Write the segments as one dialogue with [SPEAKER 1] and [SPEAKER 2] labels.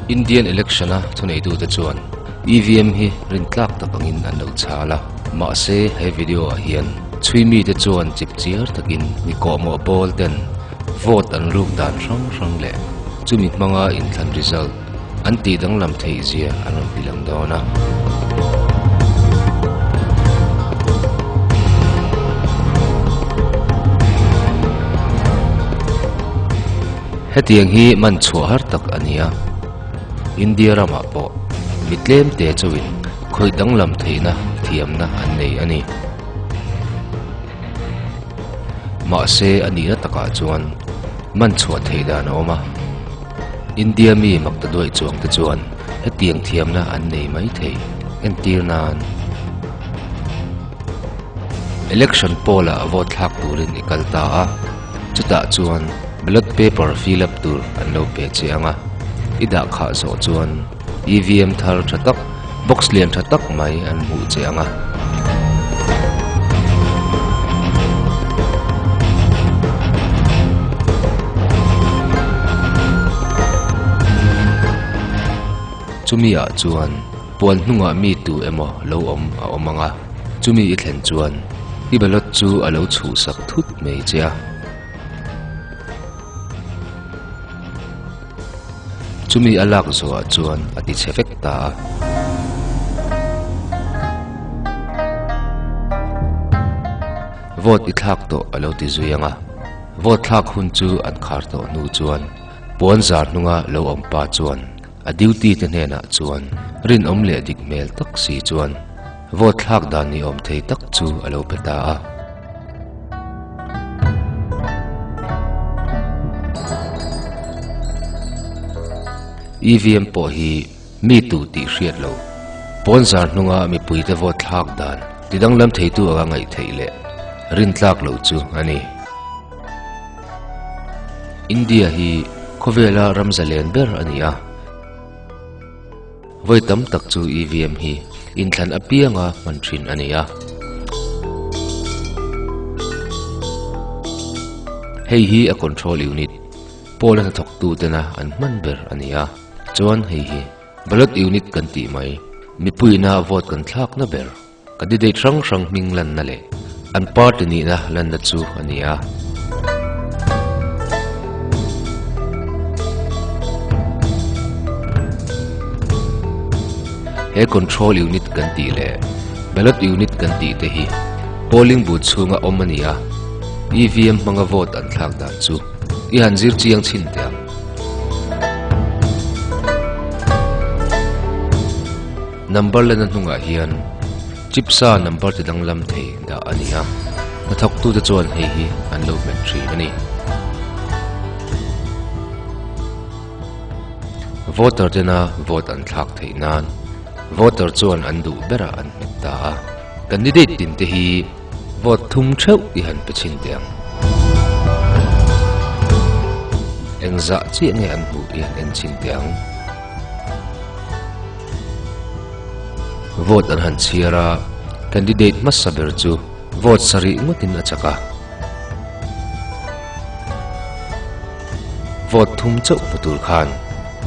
[SPEAKER 1] Indian election a thuneitute chuan EVM hi rintlak tak angin an lo chhal a, mahse he video ah hian chhui mite chuan chipchiar takin mi kawhmawh pawl ten vote an ruk dan hrang hrang leh chumi hmanga inthlan result an tih danglam theih zia an rawn tilang dawn a. Hetiang hi man chhuah har tak a ni a, India ramah pawh mi tlem te chauhin khawih danglam theihna thiamna an nei a ni. Mahse a nihna takah chuan man chhuah theih dan a awm a, India mi makta duaih chuang te chuan hetiang thiamna an nei mai thei entir nan. Election poll ah vote thlak turin i kal ta a, chutah chuan ballot paper fill up tur an lo pe che ang a, i dah khah zawh chuan EVM thar tha tak, box lian tha tak mai an hmuh che ang a. Chumi ah chuan puan hnungah mi tu emaw lo awm a awm ang a, chumi i thlen chuan i ballot chu a lo chhuhsak thut mai che a. Chumi a lak zawhah chuan a ti chhe vek ta a. Vote i thlak tawh a lo ti zui ang a, vote thlak hun chu an khar tawh hnu chuan puan zar hnunga lo awm pa chuan a duty te hnenah chuan rinawm leh dik hmel tak si chuan vote thlak dan ni awm thei tak chu a lo pe ta a. EVM pawh hi mi tu tih hriat lo. Pawnzar hnunga mipuite vote thlak dan ti danglam theitu anga ngaih theih leh rintlak loh chu a ni. India hi khawvela ram zalen ber a ni a. Vawi tam tak chu EVM hi inthlan apianga hman thin a ni a. Hei hi a control unit, pawla hnathawktu tena an hman ber a ni a. Chuan hei hi ballot unit kan tih mai, mipuiina vote kan thlakna ber. Candidate hrang hrang hming lanna leh an party nihna lanna chu a ni a. He control unit kan tih leh ballot unit kan tih te hi polling booth chhunga awm a ni a, EVM hmanga vote an thlak dan chu i han zir chiang chhin teh ang. Number lena hnungah hian chipsa number ti danglam thei dah a ni a, hnathawktute chuan hei hi an lo hmet thin a ni. Voter tena vote an thlak theih nan voter chuan an duh berah an hmet ta a, candidate tin te hi vote thum theuh i han pe chhin teh ang. Engzah chiah nge an hmuh i han en chhin teh ang. Vote an han chhiar a, candidate hmasa ber chu vote sarih ngawtin a chak a. Vote thum chauh hmu tur khan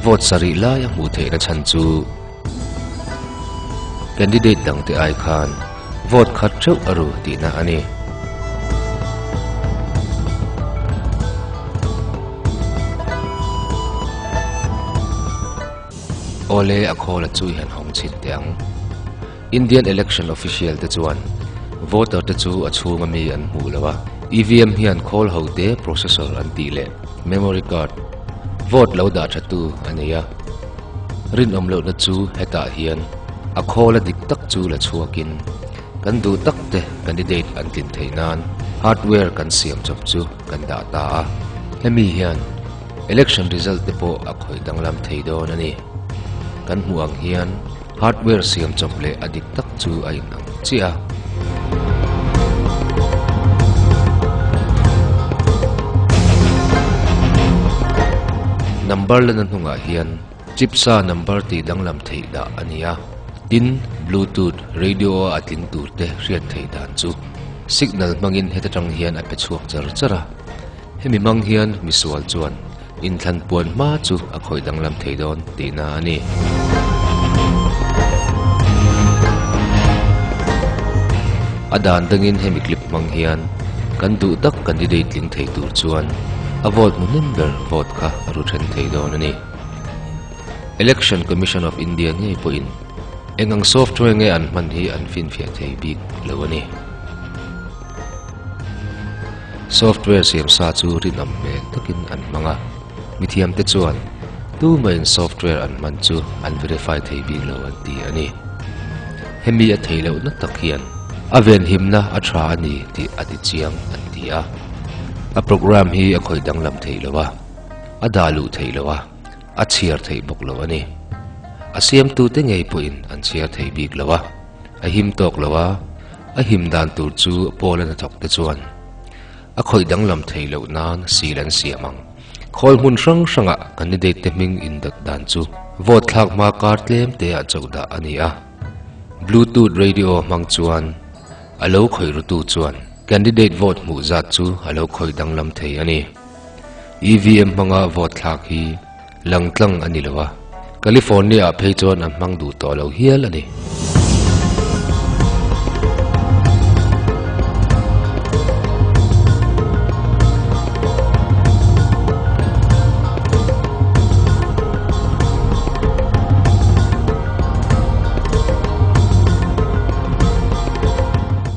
[SPEAKER 1] vote sarih lai a hmuh theihna chhan chu candidate dangte ai khan vote khat theuh a ru tihna a ni. Awle a khawl a chui han hawng chhin teh ang. Indian Election Official te chuan voter te chu a chhung ami an hmuh lo a, EVM hian khawl ho te processor an tih leh memory card vote lo dah tha tu a nei a. Rinawm lohna chu hetah hian a khawl a dik tak chu la chhuakin kan duh tak te candidate an tlin theih nan hardware kan siam chawp chu kan dah ta a. Hemi hian Election result te pawh a khawih danglam thei dawn a ni. Kan hmuh ang hian hardware siam chawp leh a dik tak chu a inang chiah a. Number lena hnungah hian chipsa number tih danglam theih dah a ni a. Tin, Bluetooth radio a a tling tur te hriat theih dan chu signal hmangin heta tang hian a pe chhuak char char a. Hemi hmang hian misual chuan. Inthlan puan hma chu a khawih danglam thei dawn tihna a ni. A dan dangin hemi clip hmang hian kan duh tak candidate tling thei tur chuan a vote hmu hnem ber vote kha a ru then thei dawn a ni. Election Commission of India ngei pawhin eng ang software nge an hman hi an finfiah thei bik lo a ni. Software siam sa chu rinawm hmel takin an hmang a, mithiamte chuan tumahin software an hman chu an verify thei bik lo an ti a ni. Hemi a theih lohna tak hian a venhimna a tha a ni tih a ti chiang an ti a. A program hi a khawih danglam thei lo a, a dah luh theih lo a, a chhiar theih bawk lo a ni. A siamtute ngei pawhin an chhiar thei bik lo a. A him tawk lo a, a him dan tur chu Paul-a hnathawk te chuan a khawih danglam thei loh nan sil an siam ang. Khawl hmun hrang hrangah candidate te hming indawt dan chu vote thlak hma kar tlem te ah chauh dah a ni a. Bluetooth radio hmang chuan a lo khawih rutu chuan candidate vote hmuh zat chu a lo khawih danglam thei a ni. EVM hmanga vote thlak hi Langtlang a ni lo a, California ah phei chuan an hmang duh tawh lo hial a ni.